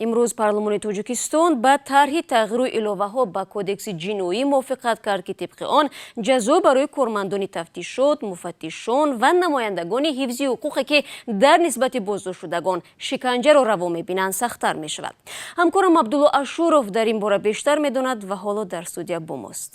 Имрӯз парлумони Тоҷикистон ба тарҳи тағйиру иловаҳо ба Кодекси ҷиноӣ мувофиқат кард, ки тибқи он ҷазо барои кормандони тафтишот, муфаттишон ва намояндагони ҳифзи ҳуқуқе, ки дар нисбати боздоштшудагон шиканҷаро раво мебинанд, сахттар мешавад. Ҳамкорам Абдулло Ашуров дар ин бора бештар медонад ва ҳоло дар студия бо мост.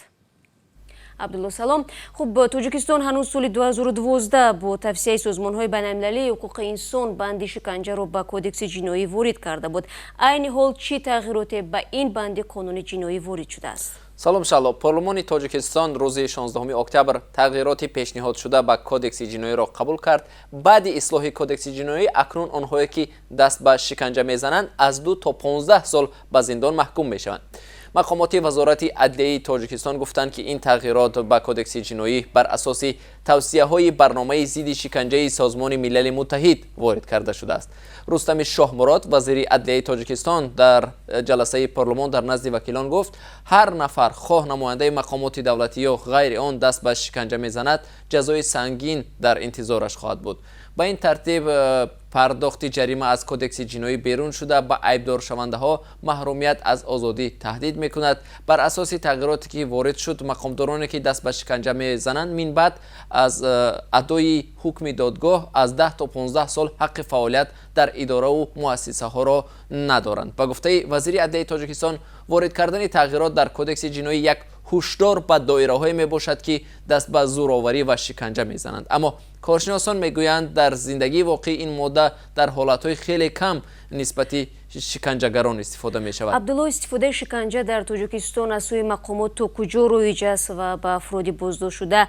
Абдулло, салом. Хуб, Тоҷикистон ҳанӯз соли 2012 бо тавсияи созмонҳои байналмилалии ҳуқуқи инсон банди шиканҷаро ба Кодекси ҷиноӣ ворид карда буд. Айни ҳол чӣ тағйироте ба ин банди қонуни ҷиноӣ ворид шудааст? Салом, Шаҳло. Парлумони Тоҷикистон рӯзи 16 октябр тағйироти пешниҳодшуда ба Кодекси ҷиноиро қабул кард. Баъди ислоҳи Кодекси ҷиноӣ акнун онҳое, ки даст ба шиканҷа мезананд, аз 2 то 15 сол ба зиндон маҳкум мешаванд. Мақомоти Вазорати адлияи Тоҷикистон гуфтанд, ки ин тағйирот ба Кодекси ҷиноӣ бар асоси тавсияҳои барномаи зидди шиканҷаи Созмони Милали Муттаҳид ворид карда шудааст. Рустами Шоҳмурод, вазири адлияи Тоҷикистон, дар ҷаласаи парлумон дар назди вакилон гуфт, ҳар нафар, хоҳ намояндаи мақомоти давлатӣ ё ғайри он, даст ба шиканҷа мезанад, ҷазои сангин дар интизораш хоҳад буд. Ба ин тартиб пардохти ҷарима аз Кодекси ҷиноӣ берун шуда, ба айбдоршавандаҳо маҳрумият аз озодӣ таҳдид мекунад. Бар асоси тағйироте, ки ворид шуд, мақомдороне, ки даст ба шиканҷа мезананд, минбаъд аз адои ҳукми додгоҳ аз 10 то 15 сол ҳаққи фаъолият дар идораву муассисаҳоро надоранд. Ба гуфтаи вазири адлияи Тоҷикистон, ворид кардани тағйирот дар Кодекси ҷиноӣ як ҳушдор ба доираҳое мебошад, ки даст ба зӯроварӣ ва шиканҷа мезананд. Аммо коршиносон мегӯянд, дар зиндагии воқеӣ ин модда дар ҳолатҳои хеле кам нисбати шиканҷагарон истифода мешавад. Абдулло, истифодаи шиканҷа дар Тоҷикистон аз сӯи мақомот то куҷо роиҷ аст ва ба афроди боздоштшуда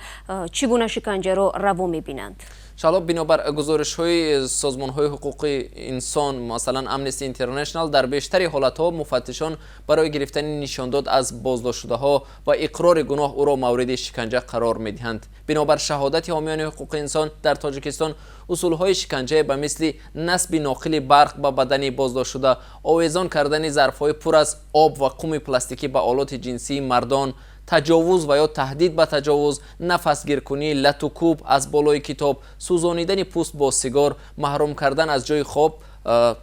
чӣ гуна шиканҷаро раво мебинанд? Шаҳло, бинобар гузоришҳои созмонҳои ҳуқуқи инсон, масалан Amnesty International, дар бештари ҳолатҳо муфаттишон барои гирифтани нишондод аз боздоштшудаҳо ва иқрори гуноҳ ӯро мавриди шиканҷа қарор медиҳанд. Бинобар шаҳодати ҳомиёни ҳуқуқи инсон, дар Тоҷикистон усулҳои шиканҷае ба мисли насби ноқили барқ ба бадани боздоштшуда, овезон кардани зарфҳои пур аз об ва қуми пластикӣ ба олоти ҷинсии мардон, таҷовуз ва ё таҳдид ба таҷовуз, нафасгиркунӣ, латукӯб аз болои китоб, сӯзонидани пӯст бо сигор, маҳрум кардан аз ҷои хоб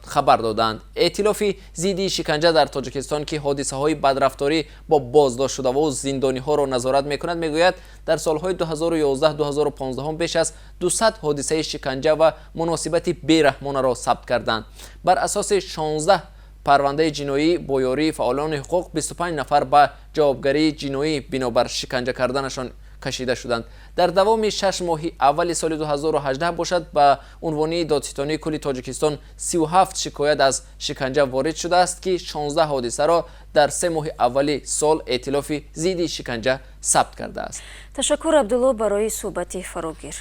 хабар доданд. Эътилофи зидди шиканҷа дар Тоҷикистон, ки ҳодисаҳои бадрафторӣ бо боздоштшудаву зиндониҳоро назорат мекунад, мегӯяд, дар солҳои 2011-2015 беш аз 200 ҳодисаи шиканҷа ва муносибати бераҳмонаро сабт карданд. Бар асоси 16 парвандаи ҷиноӣ бо ёрии фаъолони ҳуқуқ 25 нафар ба ҷавобгарии ҷиноӣ бинобар шиканҷа карданашон кашида шуданд. Дар давоми 6 моҳи аввали соли 2018 бошад, ба унвони Додситонии кулли Тоҷикистон 37 шикоят аз шиканҷа ворид шудааст, ки 16 ҳодисаро дар 3 моҳи аввали сол эътилофи зидди шиканҷа сабт кардааст. Ташаккур, Абдулло, барои суҳбати фарогир.